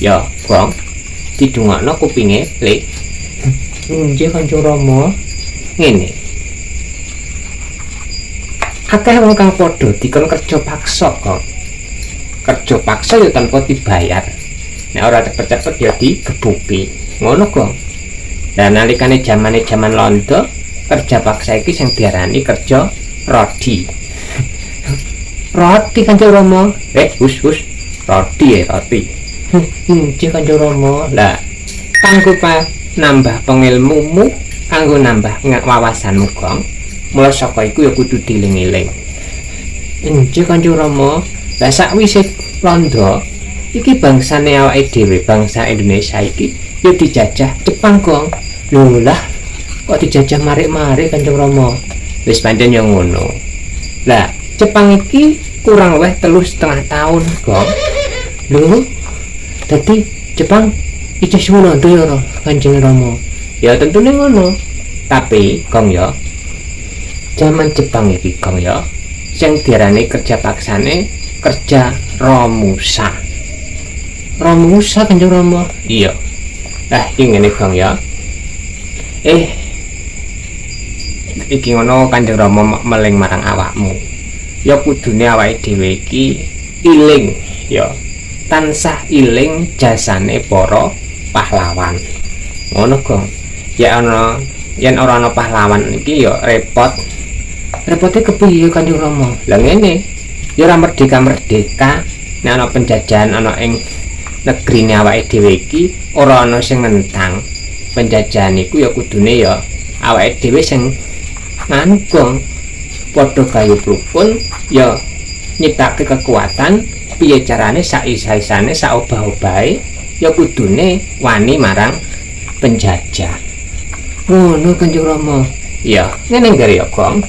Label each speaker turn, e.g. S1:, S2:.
S1: Ya, Gong. Didungokno kupinge, Le. Nggih, Kanjeng Rama. Ngene. Akeh wong kang padha dikon kerja paksa, Gong. Kerja paksa ya tanpa dibayar. Nek ora cepet-cepet ya digebuki. Ngono, Gong. Lah nalikane jamane jaman londo, kerja paksa iki sing diarani kerja rodi. Roti, Kanjeng Rama. Eh, hus hus. Roti ya, roti. Nggih, Kanjeng Rama. Lah, kanggo pa nambah pengilmumu, kanggo nambah wawasanmu, Gong. Mula saka iku ya kudu dieling-eling. Nggih, Kanjeng Rama. Lah sakwise londo iki bangsane awake dhewe, bangsa Indonesia iki ya dijajah Jepang, Gong. Lho lah, kok dijajah marik-marik, Kanjeng Rama? Wis pancen ya ngono. Lah, Jepang iki kurang luwih 3,5 tahun, Gong. Lho, dadi Jepang isih suwe ya ora, Kanjeng Rama? Ya tentune ngono. Tapi, Gong ya, jaman Jepang iki, Gong ya, sing diarani kerja paksane kerja Romusa. Romusa, Kanjeng Rama? Iya. Lah, iki ngene, Gong ya. Eh, iki ngono Kanjeng Rama meling marang awakmu. Ya kudune awake dhewe iki iling ya. Tansah iling jasane para pahlawan. Ngono, Gong. Ya ana yen ora ana pahlawan iki ya repot. Repote kepiye, Kanjeng Rama? Lah ngene. Ya ora merdeka-merdeka nek ana penjajahan ana ing negrine awake dhewe iki ora ana sing nentang. Penjajahan iku ya kudune ya awake dhewe sing nganu, Gong. Padha gayub rukun ya nyiptake kekuatan piye carane sak isa-isane sak obah-obahe ya kudune wani marang penjajah. Ngono, Kanjeng Rama. Iya, ngene nggih ya, Gong.